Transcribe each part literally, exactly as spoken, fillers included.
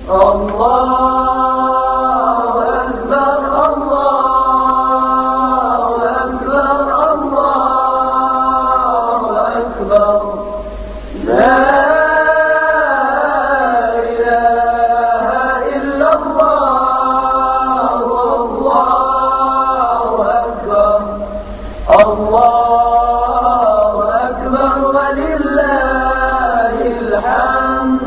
الله أكبر، الله أكبر، الله أكبر. لا إله إلا الله، الله أكبر، الله أكبر ولله الحمد.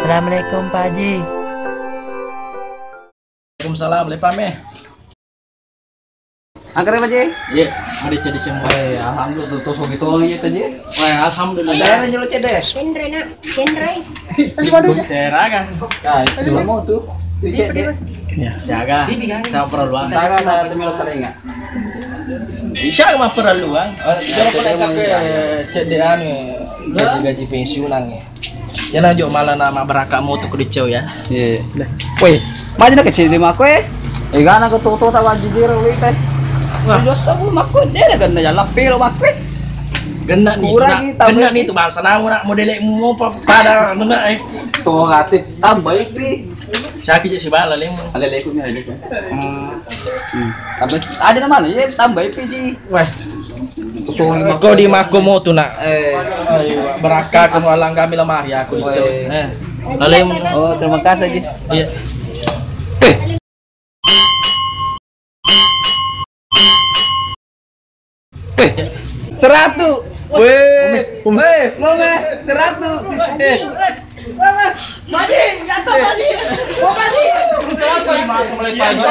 Assalamualaikum, Pak Haji. Waalaikumsalam, lepame. Angkara, Pak Haji? Iya, ada cedde semua. Eh, alhamdulillah, tuh, tuh, sogi tolong ya, tadi. Wah, alhamdulillah. Daerah jolo cedde. Genre, nak. Genre. Tadi mana? Teraga. Ya, itu semua tuh. Itu cedde. Ya, jaga. Sama perlu. Saga, tak, tapi lo telinga. Isya mapperelluang. Eh, coba pernah ke cedde anu, gaji, gaji pensiunan ya. Yana jo malah nama beraka moto ke decau ya. Iya. Woi, maju nak kecil di mako eh. Eh, gana ke toto tak wajib diri woi teh. Wah. Dosa bu mako dia dah ganda jalan pelo mako eh. Gena nih. Kurang kita, gena nih tuh bahasa namu nak modele mau pada mana eh. Tuh ngatif tambah ipi. Sakit sih bala lemu. Ada lekutnya ada. Hmm. Hmm. Tambah ada nama ya tambah ipi ji. Wah. Kau di mako moto nak. Eh. Beraka kamu alang kami lemari aku itu. Eh. Lalu oh, terima kasih ji. Iya. Eh, seratu. Weh, weh, mama, seratu. Eh. Maji, jatuh, Maji. Oh, Maji. Seratu, Mas, mulai pagi.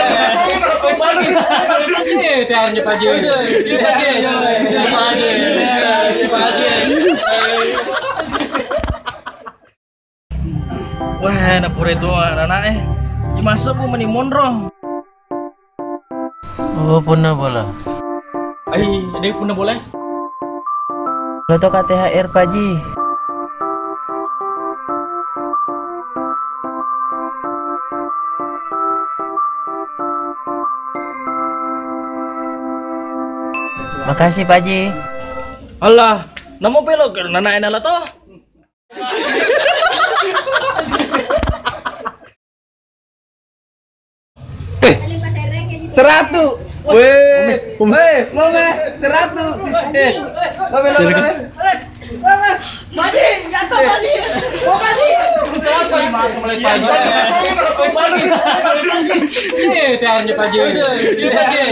Eh, tiarnya pagi. Pagi. Pagi. Pagi. Wah, na pura itu anak eh. Di masuk bu meni monro. Oh, punna bola. Ai, ada punna bola. Lo to K T H R Paji. Makasih Paji. Allah, namo pelo ke nana enala to. Eh, seratu. Weh, weh, mama, seratu. Eh, mama, mama. Maji, jatuh, Maji. Oh, Maji. Seratu, Mas, mulai pagi. Eh, tiarnya Paji. Paji.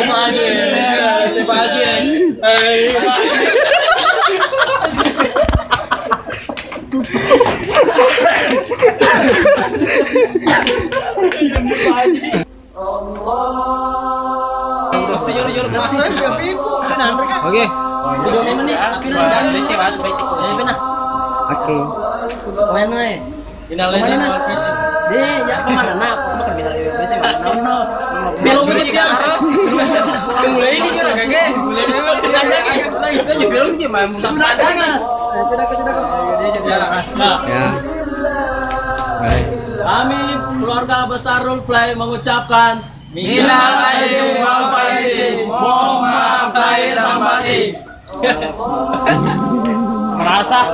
Paji. Paji. Eh. Oke. Video memang nih, tapi nanti jangan lecet banget, baik. Oke. Main, Nay. Innalillahi wa inna ilaihi raji'un. Deh, ya kemana? Nah, aku makan bila lebih bersih. Mana? No. Belum punya cara. Mulai ini cara kagak. Mulai memang. Kita aja, kita aja belum aja main musafir. Sudah, sudah, sudah. Ya. Baik. Kami keluarga besar Rule Play mengucapkan minal aidin wal faizin. Mohon maaf lahir dan batin. Merasa.